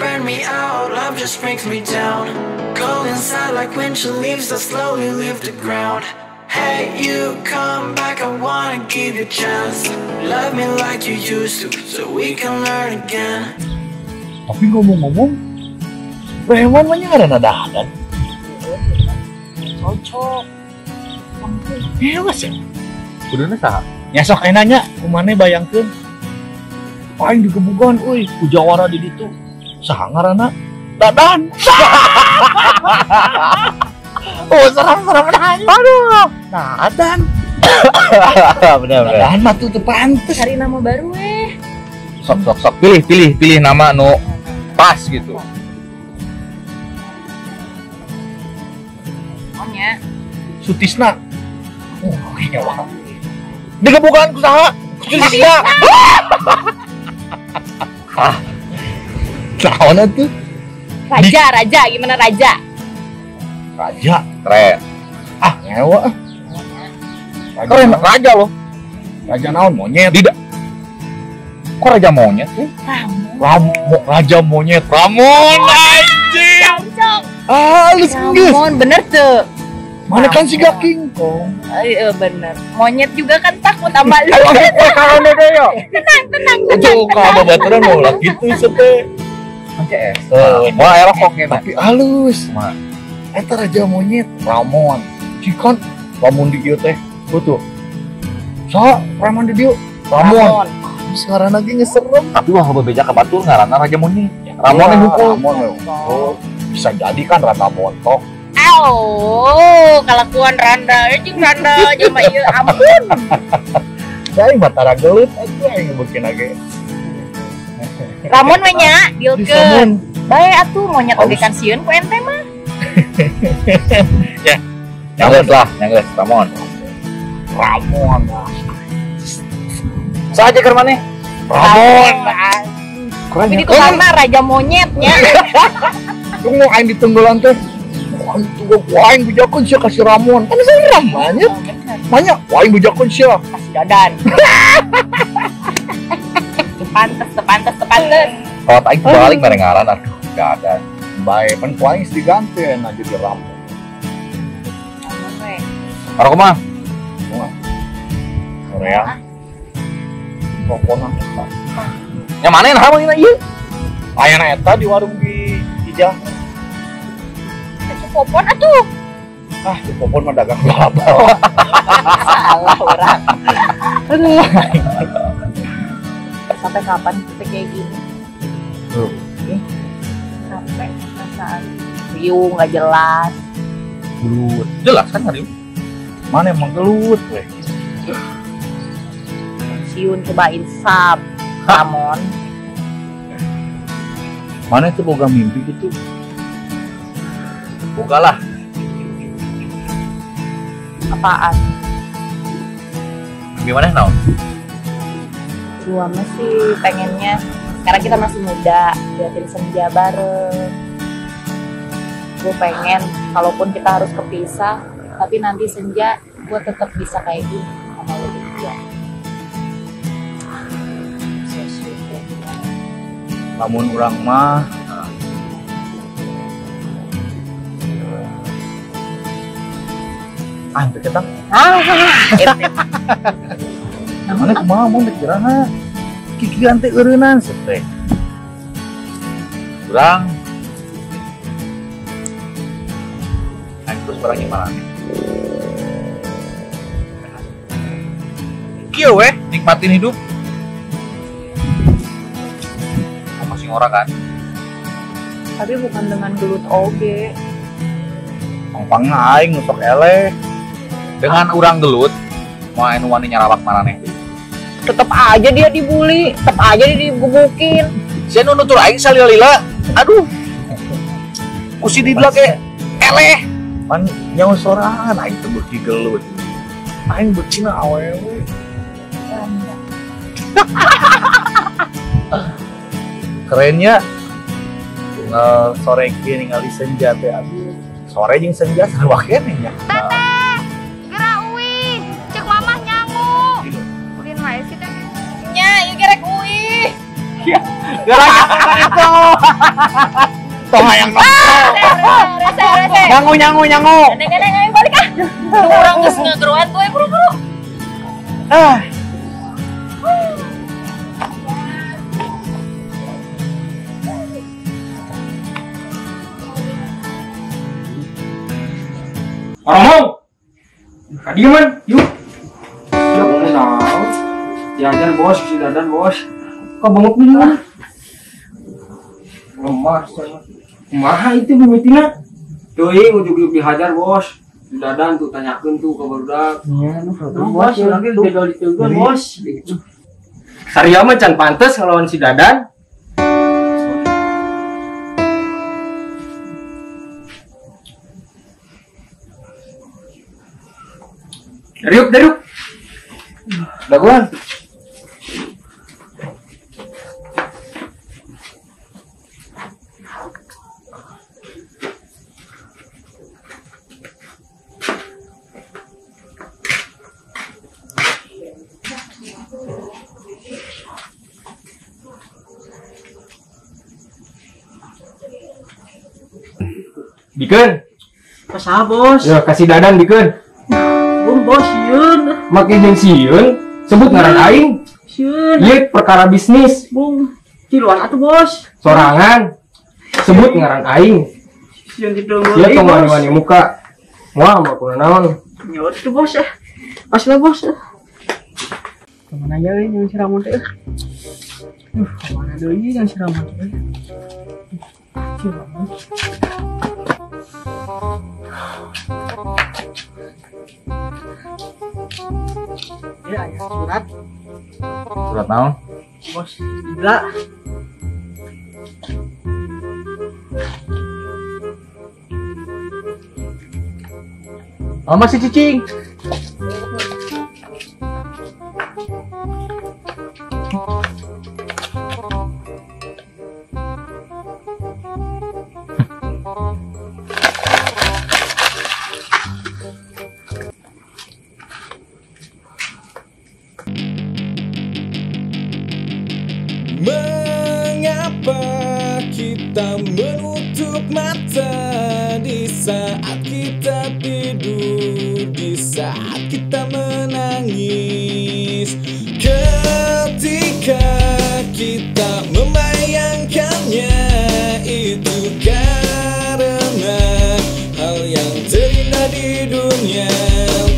burn me out, love just brings me down. Go inside like winter leaves that slowly leave the ground. Hey, you come back, I wanna give you a chance. Love me like you used to, so we can learn again. Tapi ngomong-ngomong, preman mah ngaranna Dadan. Cocok. Hewas ya. Kuduna saha? Nya sok ayeuna nya kumaneh bayangkeun. Aing digebugan euy, ku jawara di ditu. Saha ngaranna? Dadan. Oh, serem-serem dah. Aduh, Dadan. Bener. Dadan mah tuh teu pantes. Cari nama baru weh. Sok sok sok, pilih pilih pilih nama nu pas gitu. Maunya Sutisna. Oh, nyawa. Digebugan ku saha? Sutisna. Ah. Naon atuh? Raja, raja, gimana raja? Raja, keren. Ah, ngewa. Raja. Keren, raja loh. Raja naon monyet? Tidak. Kok raja monyet sih? Ramon. Raja monyet. Ramon anjing. Cocok. Ah, geus. Ramon bener tuh. Mana kan si King Kong. Iya bener. Monyet juga kan takut sama lu. Ayo, ayo. Tenang, tenang, tenang. Ojo ka babaturan mau lah gitu sete. Oke. Wah, erok kok tapi halus. Eta raja monyet Ramon. Cikan lamun di ieu teh. Tuh. Sa preman di dieu. Ramon. Sekarang lagi ngeserem. Tapi wah bebeja ka batur ngaranna raja monyet. Ramon yang hukum. Ramon. Oh, bisa jadi kan Randa Bontok. Oh, kelakuan Randa, jeung Randa jeung mah ieu ampun. Saya mah tara gelut atuh aing ngebekin age. Ramon we nya dielkeun. Bae atuh monyet oge kan sieun ku ente mah. Ya. Nyanggeus lah, nyanggeus Ramon. Ramon. Saha keur maneh? Ramon. Tapi di tukangna raja monyetnya. Tunggu aing ditunggulan teh. Wah, aing bejakeun sia ka si Ramon. Kan serem banyak. Banyak. Wah, aing bejakeun sia. Kasih Dadan. Pantes, pantes, pantes. Kalau aing balik mere ngaran aduh, Dadan. Bae, pan ku aing diganti enak jadi Ramon. Ramon we. Karo kumaha? Kumaha? Korea. Pokona eta. Nya mana nah meulina ieu? Ayana eta di warung di Ijah. Popon atuh. Ah, di Popon mah dagang galabal. Salah orang. Aduh. Sampai kapan kita kayak gini? Tuh. Sampai perasaan riuh nggak jelas. Gelut. Jelas kan riuh? Mana emang gelut weh. Siun coba insap, Ramon. Mana itu boga mimpi gitu? Boga lah. Apaan? Gimana naon? Gua masih pengennya sekarang kita masih muda, liatin senja bareng. Gue pengen kalaupun kita harus kepisah, tapi nanti senja gue tetap bisa kayak gini sama lo berdua. So sweet ya. Lamun urang mah ah, teu ketang. Ah, mana kumaha mun teh kiraha? Kikian teh eureunnan teh. Urang aing terus barang gimana? Kieu weh, nikmatin hidup. Oh, masih ngora kan? Tapi bukan dengan gelut oge. Pangpangna aing nu sok eleh. Dengan urang gelut, mau anu wani nyarawak maraneh. Tetep aja dia dibully, tetep aja dia digebukin. Sia nu nutur aing salila-lila. Aduh. Ku si Didla ge eleh. Pan nyaho sorangan aing teh beuki gelut. Aing beukina awewe. Kerennya unggal sore kieu ningali senja teh aduh. Sore jeung senja sarua keneh nya. Teteh, geura uih, cek mamah nyangu. Ulin wae sih teh. Nya, ieu gerek uih. Gara-gara itu. Tong hayang nongkrong. Rese, rese. Nyangu nyangu nyangu. Neng, neng, ayo balik ah. Urang geus ngegeroan tuh buru-buru. Ah. Orang kadieuman, yuk. Ya naon. Diajar bos, si Dadan bos. Kok bengok bingung? Lemah sana. Kumaha itu mimitina? Teuing ujug-ujug dihajar bos. Si Dadan tuh tanyakeun tuh ke barudak. Iya, nu bos, urang ge jadwal diteugeun bos. Saria mah can pantes ngelawan si Dadan. Dariuk, dariuk. Daguan. Bikeun. Kumaha, bos? Ya, kasih Dadan bikeun. Bung bos sieun. Make jeung sieun, sebut ngaran aing. Sieun. Ieu perkara bisnis. Bung, tiluan atuh bos. Sorangan. Sebut ngaran aing. Sieun ditunggu. Ieu tong wani-wani muka. Moal mah kunaon naon. Nyawa tuh bos eh. Pas lah bos. Kemana ya euy jeung si Ramon teh? Kemana deui jeung si Ramon teh? Si Ramon. Ya, ya, surat. Surat naon? Bos, gila. Oh, masih cicing. Mengapa kita menutup mata di saat kita tidur, di saat kita menangis? Ketika kita membayangkannya, itu karena hal yang terindah di dunia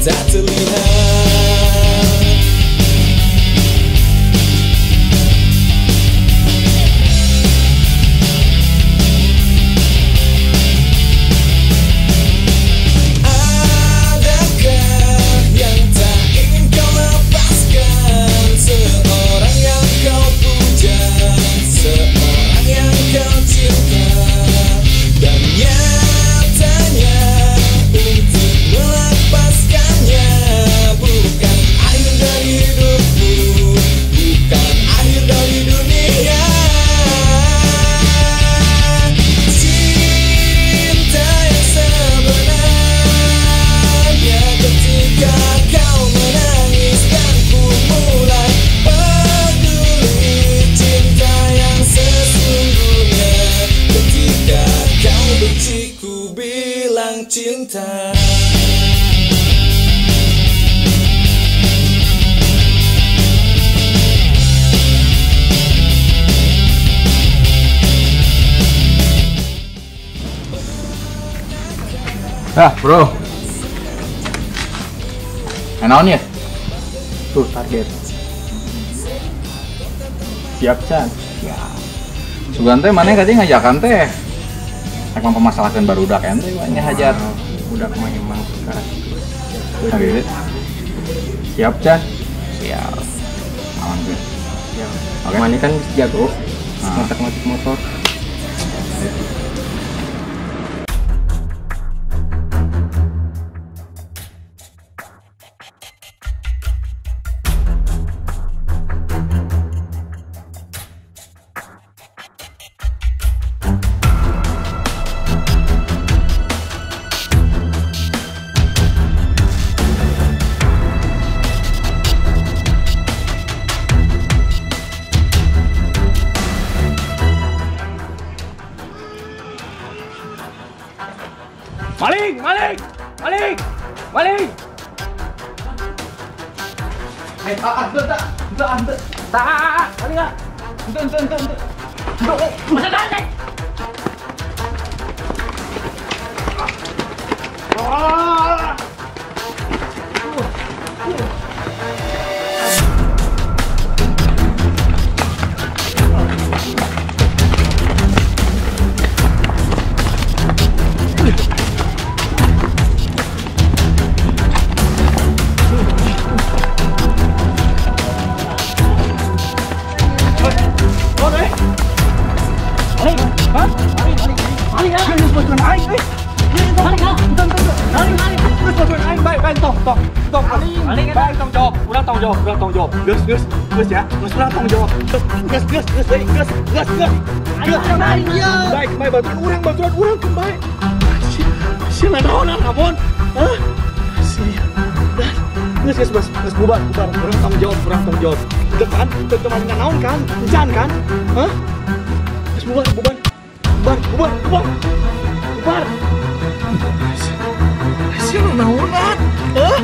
tak terlihat. Cinta. Ah, bro. Naon ya? Tuh target. Siap, Chan. Ya. Sugan teh maneh tadi ngajakan teh. Rek mempermasalahkan barudak ente nya hajar. Budak mah emang sekarang. Oke. Siap, Chan. Siap. Aman sih. Siap. Oke. Maneh kan jago ngotak-ngatik motor. Maling, maling, maling, maling. Tak, maling ah. Ente. Masa dah. Ah. Urang tong jawab. Geus ya. Geus urang tong jawab. Geus. Baik, baik baturan urang keun bae. Sia naonan Ramon. Hah? Sia. Geus, geus bubar. Urang tong jawab, Teu kan? Teu maling naon kan? Encan kan? Hah? Geus bubar. Bubar. Sia naonan? Hah?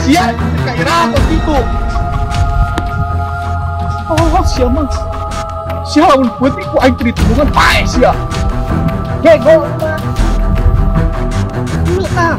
Sia, kaira kos kitu. Oh, sia mah. Sia lamun peuting ku aing teu ditulungan pae sia. Bego mah. Tah.